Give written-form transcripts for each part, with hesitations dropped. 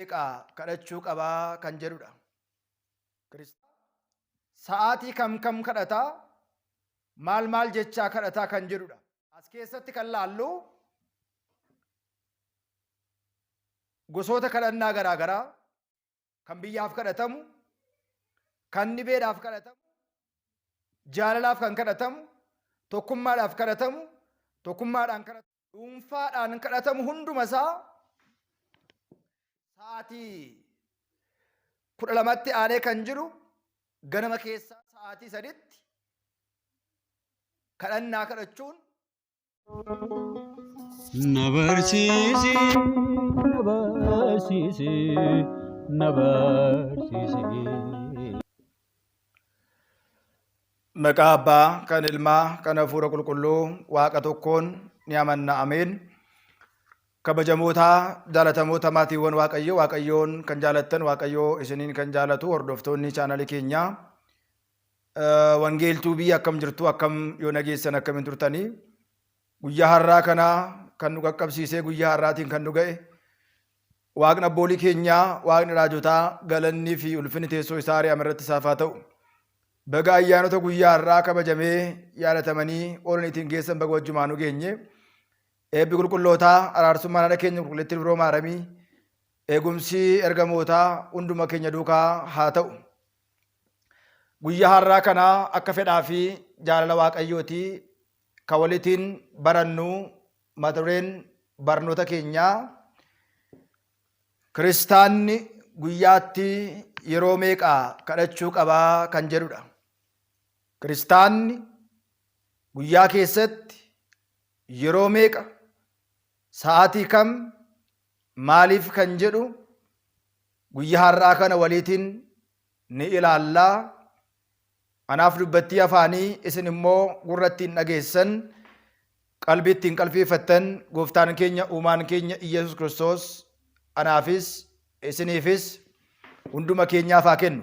Meeqa kadhachuu qabaa kan jedhudha. Sa'aatii kam kam kadhataa, maal maal jechaa kadhataa kan jedhudha. As keessatti kan laallu gosoota kadhannaa garaa garaa kan biyyaaf kadhatamu, kan dhibeedhaaf kadhatamu, jaalalaaf kan kadhatamu, tokkummaadhaaf kadhatamu, tokkummaadhaan kadhatamu, dhuunfaadhaan kadhatamu hunduma isaa sa'aatii 12tti aanee kan jiru ganama keessaa sa'aatii 3tti kadhannaa kadhachuun. Na barsiisi, na barsiisi, na barsiisi. Maqaa Abbaa, kan Ilmaa, kan Hafuura Qulqulluu Waaqa tokkoon ni amanna. Ameen. Kabajamoota jaalatamoota maatiiwwan Waaqayyoo, Waaqayyoon kan jaalattan, Waaqayyoo isiniin kan jaalatu hordoftoonni chaanalii keenyaa Wangeeltuu biyya akkam jirtu, akkam yoo nageessan, akkamiin turtanii? Guyyaa har'aa kana kan nu qaqqabsiisee guyyaa har'aatiin kan nu ga'e Waaqni abboolii keenyaa, Waaqni raajotaa, galannii fi ulfinni teessoo isaa ari'ama irratti isaaf haa ta'u. Baga ayyaanota guyyaa har'aa kabajamee yaadatamanii oolaniitiin geessan, baga wajjumaanuu geenye. Eebbi qulqullootaa, araarsummaan haadha keenya qulqullittii Dubroo Maaramii, eegumsi ergamootaa hunduma keenya duukaa haa ta'u. Guyyaa har'aa kana akka fedhaa fi jaalala Waaqayyootii kan walitiin barannu mata dureen barnoota keenyaa kiristaanni guyyaatti yeroo meeqa kadhachuu qabaa kan jedhudha. Kiristaanni guyyaa keessatti yeroo meeqa, sa'aatii kam, maaliif kan jedhu guyyaa har'aa kana waliitiin ni ilaalla. Anaaf dubbattii afaanii, isin immoo gurra ittiin dhageessan, qalbii ittiin qalbiiffattan gooftaan keenya uumaan keenya Iyyasuus Kiristoos anaafis isiniifis hunduma keenyaaf haa kennu.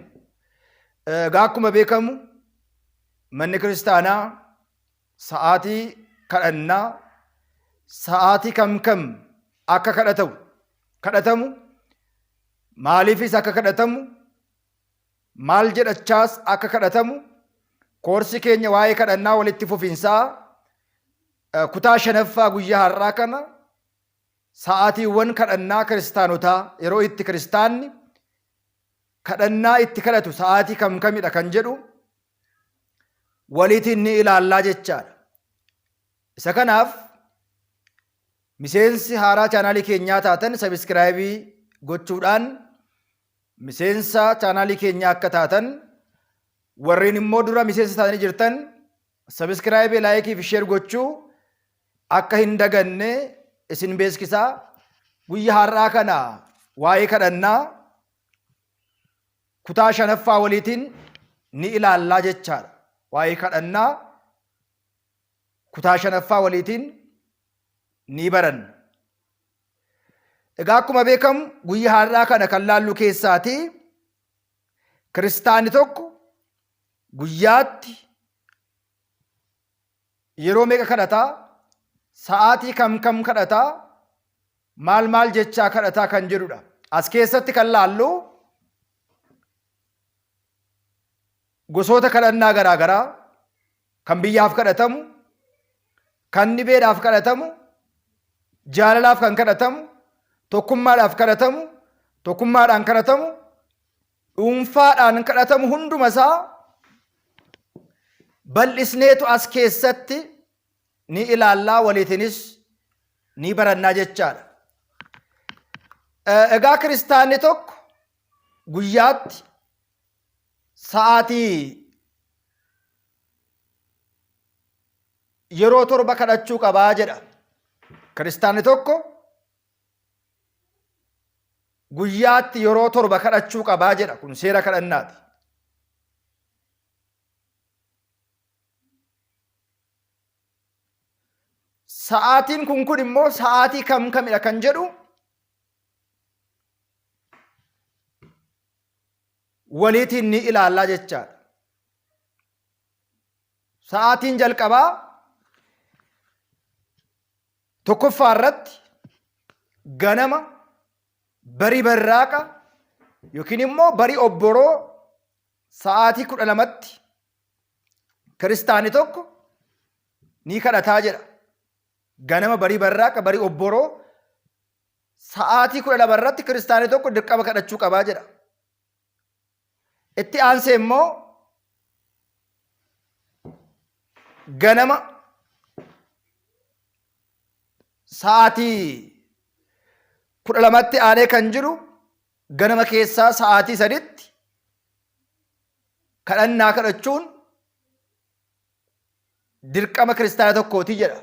Egaa akkuma beekamu manni kiristaanaa sa'aatii kadhannaa sa'aatii kam kam akka kadhatamu, maaliifis akka kadhatamu, maal jedhachaas akka kadhatamu koorsii keenya waa'ee kadhannaa walitti fufinsaa kutaa shanaffaa guyyaa har'aa kana sa'aatiiwwan kadhannaa kiristaanotaa, yeroo itti kiristaanni kadhannaa itti kadhatu sa'aatii kam kamidha kan jedhu waliitiin ni ilaallaa jechaadha. Isa kanaaf miseensi haaraa chaanaalii keenyaa taatan sabiskiraayibii gochuudhaan miseensa chaanaalii keenyaa akka taatan, warreen immoo dura miseensa taatanii jirtan sabiskiraayibii, laayikii fi sheer gochuu akka hin daganne isin beeksisaa. Guyyaa har'aa kana waa'ee kadhannaa kutaa shanaffaa waliitiin ni ilaallaa jechaadha. Waa'ee kadhannaa kutaa shanaffaa waliitiin ni baranna. Egaa akkuma beekamu guyyaa har'aa kana kan laallu keessaatii kiristaanni tokko guyyaatti yeroo meeqa kadhataa, sa'aatii kam kam kadhataa, maal maal jechaa kadhataa kan jedhudha. As keessatti kan laallu gosoota kadhannaa garaa garaa kan biyyaaf kadhatamu, kan dhibeedhaaf kadhatamu, jaalalaaf kan kadhatamu, tokkummaadhaaf kadhatamu, tokkummaadhaan kadhatamu, dhuunfaadhaan kadhatamu hunduma isaa bal'isneetu as keessatti ni ilaallaa, waliitinis ni barannaa jechaadha. Egaa kiristaanni tokko guyyaatti sa'aatii yeroo 7 kadhachuu qabaa jedha. Kiristaanni tokko guyyaatti yeroo 7 kadhachuu qabaa jedha. Kun seera kadhannaati. Sa'aatiin kun immoo sa'aatii kam kamidha kan jedhu waliitiin ni ilaallaa jechaadha. Sa'aatiin jalqabaa tokkoffaa irratti ganama Barii barraaqa yookiin immoo barii obboroo sa'aatii 12tti kiristaanni tokko ni kadhataa jedha. Ganama barii barraaqa barii obboroo sa'aatii 12 irratti kiristaanni tokko dirqama kadhachuu qabaa jedha. Itti aansee immoo ganama sa'aatii 12tti aanee kan jiru ganama keessaa sa'aatii 3tti kadhannaa kadhachuun dirqama kiristaana tokkooti jedha.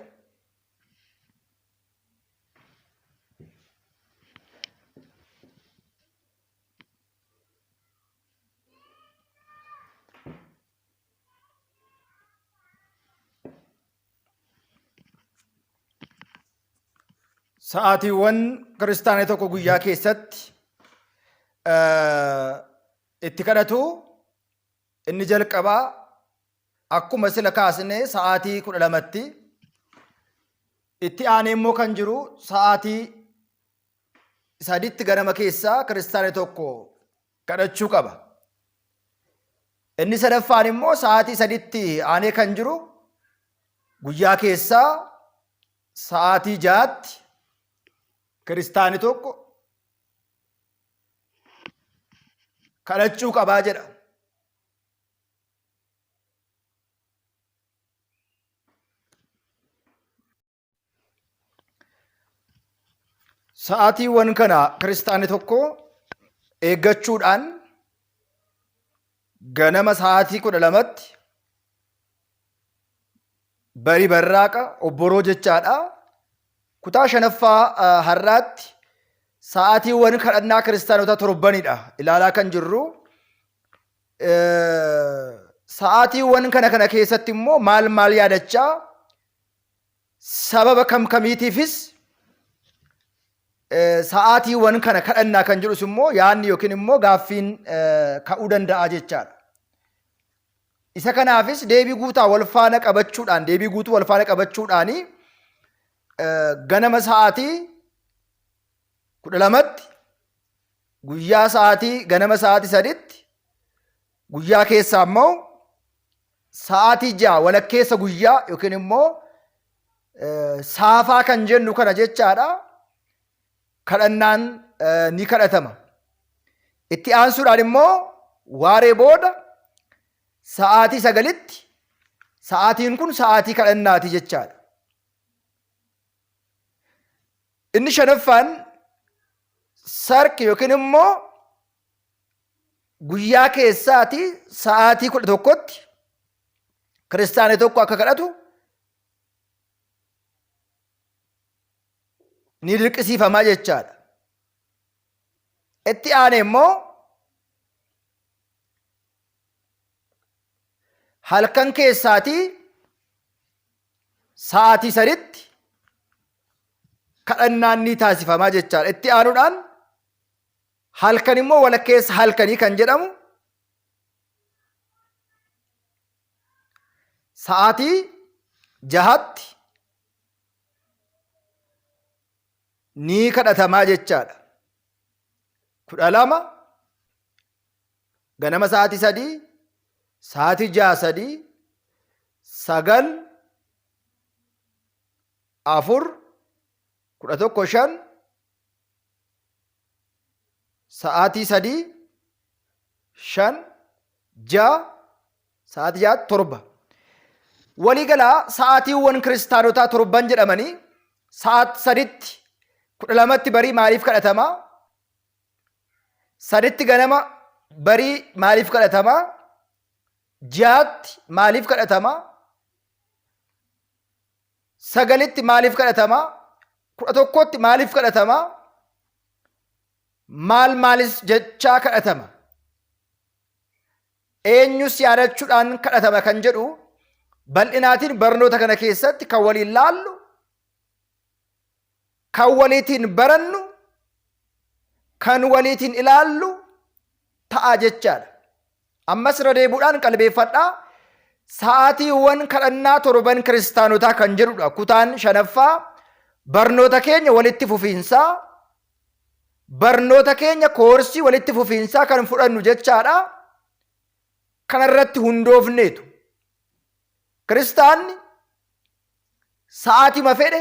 Sa'aatiiwwan kiristaanni tokko guyyaa keessatti itti kadhatu inni jalqabaa akkuma sila kaasne sa'aatii 12tti, itti aanee immoo kan jiru sa'aatii 3tti ganama keessaa kiristaanni tokko kadhachuu qaba. Inni sadaffaan immoo sa'aatii 3tti aanee kan jiru guyyaa keessaa sa'aatii 6tti kiristaanni tokko kadhachuu qabaa jedha. Sa'aatiiwwan kana kiristaanni tokko eeggachuudhaan ganama sa'aatii 12tti barii barraaqa obboroo jechaadha. Kutaa shanaffaa har'aatti sa'aatiiwwan kadhannaa kiristaanota torbanidha ilaalaa kan jirru. Sa'aatiiwwan kana kana keessatti immoo maal maal yaadachaa sababa kam kamiitiifis sa'aatiiwwan kana kadhannaa kan jedhus immoo yaadni yookiin immoo gaaffiin ka'uu danda'a jechaadha. Isa kanaafis deebii guutaa wal faana qabachuudhaan deebii guutuu wal faana qabachuudhaan ganama sa'aatii 12tti, guyyaa sa'aatii ganama sa'aatii 3tti, guyyaa keessaa immoo sa'aatii 6 walakkeessa guyyaa yookiin immoo saafaa kan jennu kana jechaadha kadhannaan ni kadhatama. Itti aansuudhaan immoo waaree booda sa'aatii 9tti, sa'aatiin kun sa'aatii kadhannaati jechaadha. Inni shanaffaan sarki yookiin immoo guyyaa keessaati sa'aatii 11tti kiristaanni tokko akka kadhatu ni dirqisiifamaa jechaadha. Itti aanee immoo halkan keessaatii sa'aatii 3tti kadhannaan ni taasifamaa jechaadha. Itti aanuudhaan halkan immoo walakkeessa halkanii kan jedhamu sa'aatii 6tti ni kadhatamaa jechaadha. 12, ganama sa'aatii 3, sa'aatii 6 3, 9 4, 11 5, sa'aatii 3 5 6, sa'aatii 6 7. Waliigalaa sa'aatiiwwan kiristaanotaa torban jedhamanii sa'aat 3tti, 12tti barii maaliif kadhatama? 3tti ganama barii maaliif kadhatama? 6tti maaliif kadhatama? 9tti maaliif kadhatama? 11tti maaliif kadhatama? Maal maalis jechaa kadhatama? Eenyus yaadachuudhaan kadhatama kan jedhu bal'inaatiin barnoota kana keessatti kan waliin laallu, kan waliitiin barannu, kan waliitiin ilaallu ta'a jechaadha. Ammas irra deebuudhaan qalbeeffadhaa. Sa'aatiiwwan kadhannaa torban kiristaanotaa kan jedhudha. Kutaan shanaffaa barnoota keenya walitti fufiinsaa Barnoota keenya koorsii walitti fufiinsaa kan fudhannu jechaadha. Kanarratti hundoofneetu. Kiristaanni sa'aatima fedhe,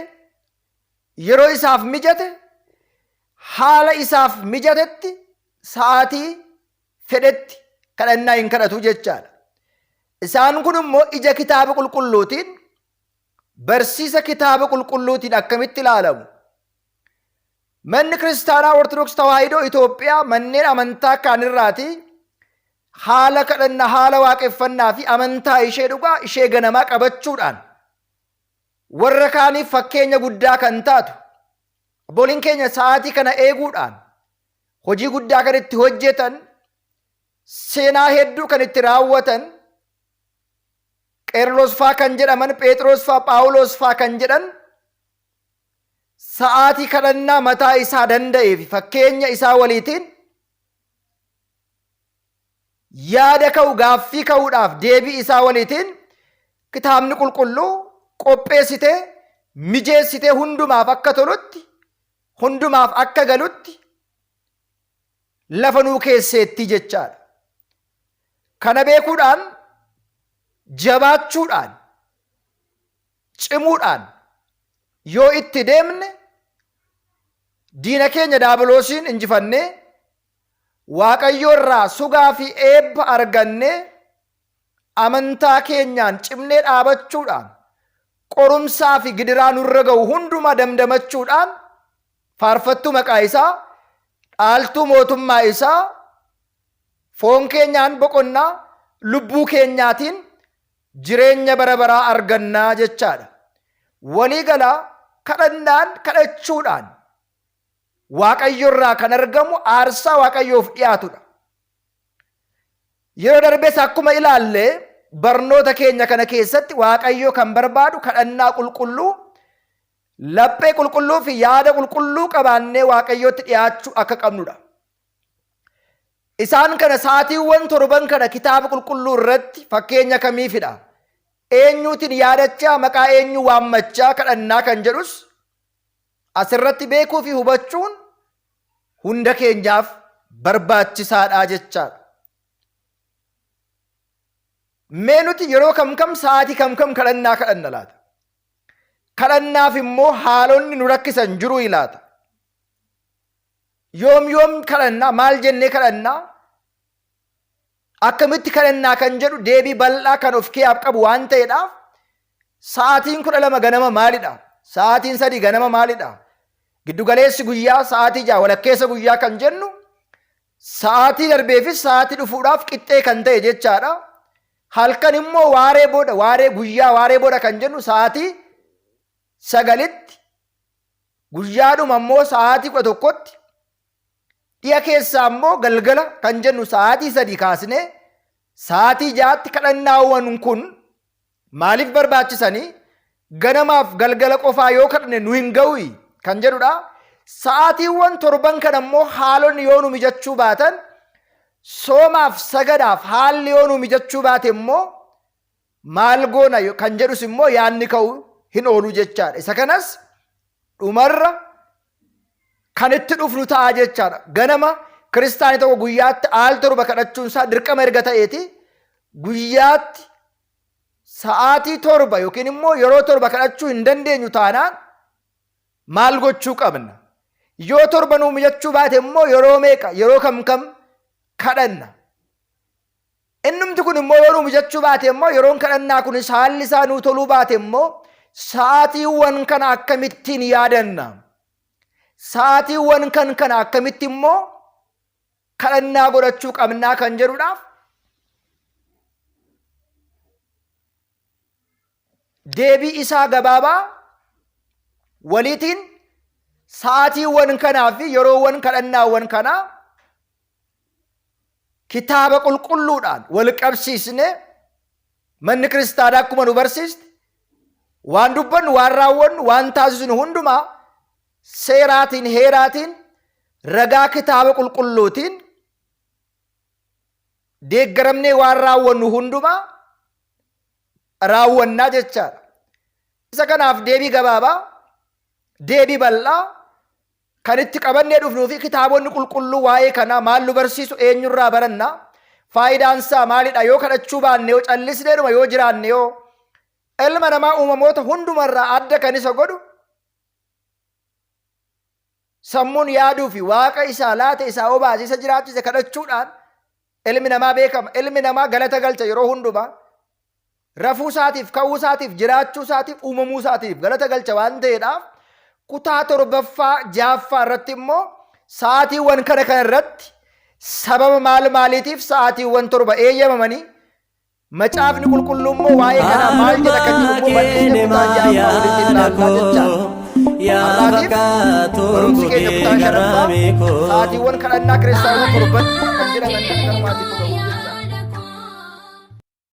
yeroo isaaf mijate, haala isaaf mijatetti, sa'aatii fedhetti kadhannaa hin kadhatu jechaadha. Isaan kun immoo ija kitaaba qulqulluutiin, barsiisa kitaaba qulqulluutiin akkamitti ilaalamu? Manni Kiristaanaa Ortodoks Tawaahidoo Itoophiyaa manneen amantaa kaanirraatii haala kadhanna, haala waaqeffannaa fi amantaa ishee dhugaa, ishee ganamaa qabachuudhaan warra kaaniif fakkeenya guddaa kan taatu, abbooliin keenya sa'aatii kana eeguudhaan hojii guddaa kan itti hojjetan, seenaa hedduu kan itti raawwatan, Qeerlos faa kan jedhaman, Phexros faa, Phaawulos faa kan jedhan, sa'aatii kadhannaa mataa isaa danda'ee fi fakkeenya isaa waliitiin yaada ka'u, gaaffii ka'uudhaaf deebii isaa waliitiin kitaabni qulqulluu qopheessitee mijeessitee hundumaaf akka tolutti, hundumaaf akka galutti lafa nuu keesseetti jechaadha. Kana beekuudhaan, jabaachuudhaan, cimuudhaan yoo itti deemne, diina keenya daabiloosiin injifannee, Waaqayyo irraa sugaa fi eebba argannee, amantaa keenyaan cimnee dhaabachuudhaan, qorumsaa fi gidiraa nurra ga'u hundumaa damdamachuudhaan, faarfattuu maqaa isaa, dhaaltuu mootummaa isaa, foon keenyaan boqonnaa, lubbuu keenyaatiin jireenya bara baraa argannaa jechaadha. Walii galaa kadhannaan kadhachuudhaan Waaqayyo irraa kan argamu aarsaa Waaqayyoof dhiyaatudha. Yeroo darbes akkuma ilaalle, barnoota keenya kana keessatti Waaqayyo kan barbaadu kadhannaa qulqulluu, laphee qulqulluu fi yaada qulqulluu qabaannee Waaqayyootti dhiyaachuu akka qabnudha. Isaan kana sa'aatiiwwan torban kana kitaaba qulqulluu irratti fakkeenya kamiifidha? Eenyuutiin yaadachaa, maqaa eenyuu waammachaa kadhannaa kan jedhus asirratti beekuu fi hubachuun hunda keenyaaf barbaachisaadha jechaadha. Mee nuti yeroo kam kam, sa'aatii kam kam kadhannaa kadhanna laata? Kadhannaaf immoo haalonni nu rakkisan jiruu laata? Yoom yoom kadhannaa? Maal jennee kadhannaa? Akkamitti kadhannaa kan jedhu deebii bal'aa kan of keeyaaf qabu waan ta'eedhaaf, sa'aatiin 12 ganama maalidha? Sa'aatiin 3 ganama maalidha? Giddugaleessi guyyaa sa'aatii 6, walakkeessa guyyaa kan jennu sa'aatii darbeefis sa'aatii dhufuudhaaf qixxee kan ta'e jechaadha. Halkan immoo waaree booda, waaree guyyaa waaree booda kan jennu sa'aatii 9tti, guyyaadhuma immoo sa'aatii 11tti, dhiya keessaa immoo galgala kan jennu sa'aatii 3 kaasnee sa'aatii 6tti kadhannaawwan kun maaliif barbaachisanii? Ganamaaf galgala qofaa yoo kadhanne nu hin ga'u kan jedhudha. Sa'aatiiwwan torban kana immoo haalonni yoo nu mijachuu baatan, soomaaf sagadaaf haalli yoo nu mijachuu baate immoo maal goona kan jedhus immoo yaadni ka'u hin oolu jechaadha. Isa kanas dhumarra kan itti dhufnu ta'a jechaadha. Ganama kiristaanii tokko guyyaatti aal torba kadhachuun isaa dirqama erga ta'eeti, guyyaatti sa'aatii 7 yookiin immoo yeroo 7 kadhachuu hin dandeenyu taanaan maal gochuu qabna? Yoo 7 nuu mijachuu baate immoo yeroo meeqa, yeroo kam kam kadhanna? Innumti kun immoo yoo nuu mijachuu baate immoo, yeroon kadhannaa kunis haalli isaa nuu toluu baate immoo, sa'aatiiwwan kana akkamittiin yaadanna? Sa'aatiiwwan kan kana akkamitti immoo kadhannaa godhachuu qabnaa kan jedhuudhaaf deebii isaa gabaabaa waliitiin sa'aatiiwwan kanaa fi yeroowwan kadhannaawwan kanaa kitaaba qulqulluudhaan wal qabsiisne, manni kiristaanaa akkuma nu barsiiste, waan dubbannu, waan raawwannu, waan taasisnu hundumaa seeraatiin, heeraatiin, ragaa kitaaba qulqulluutiin deeggaramnee waan raawwannu hundumaa raawwannaa jechaadha. Isa kanaaf deebii gabaabaa, deebii bal'aa Kan itti qabannee dhufnuu fi kitaabonni qulqulluu waa'ee kanaa maal nu barsiisu, eenyurraa baranna, faayidaan isaa maalidha, yoo kadhachuu baanne, yoo callisneedhuma yoo jiraanne, yoo ilma namaa uumamoota hundumarraa adda kan isa godhu sammuun yaaduu fi Waaqa isaa laate, isaa obaase, isa jiraachise kadhachuudhaan ilmi namaa beekama. Ilmi namaa galata galcha yeroo hundumaa. Rafuu isaatiif, ka'uu isaatiif, jiraachuu isaatiif, uumamuu isaatiif galata galcha waan ta'eedhaaf, kutaa torbaffaa jaaffaa irratti immoo sa'aatiiwwan kana kana irratti sababa maal maaliitiif sa'aatiiwwan 7 eeyyamamanii, Macaafni qulqulluu immoo waa'ee kanaa maal jedha kan jedhu immoo bal'isnee kutaa ja'affaa walitti ilaallaa jechaadha. Har'aatiif barumsi keenya kutaa shanaffaa sa'aatiiwwan kadhannaa kiristaanota torban kan jedhaman kanumaatiif ta'u.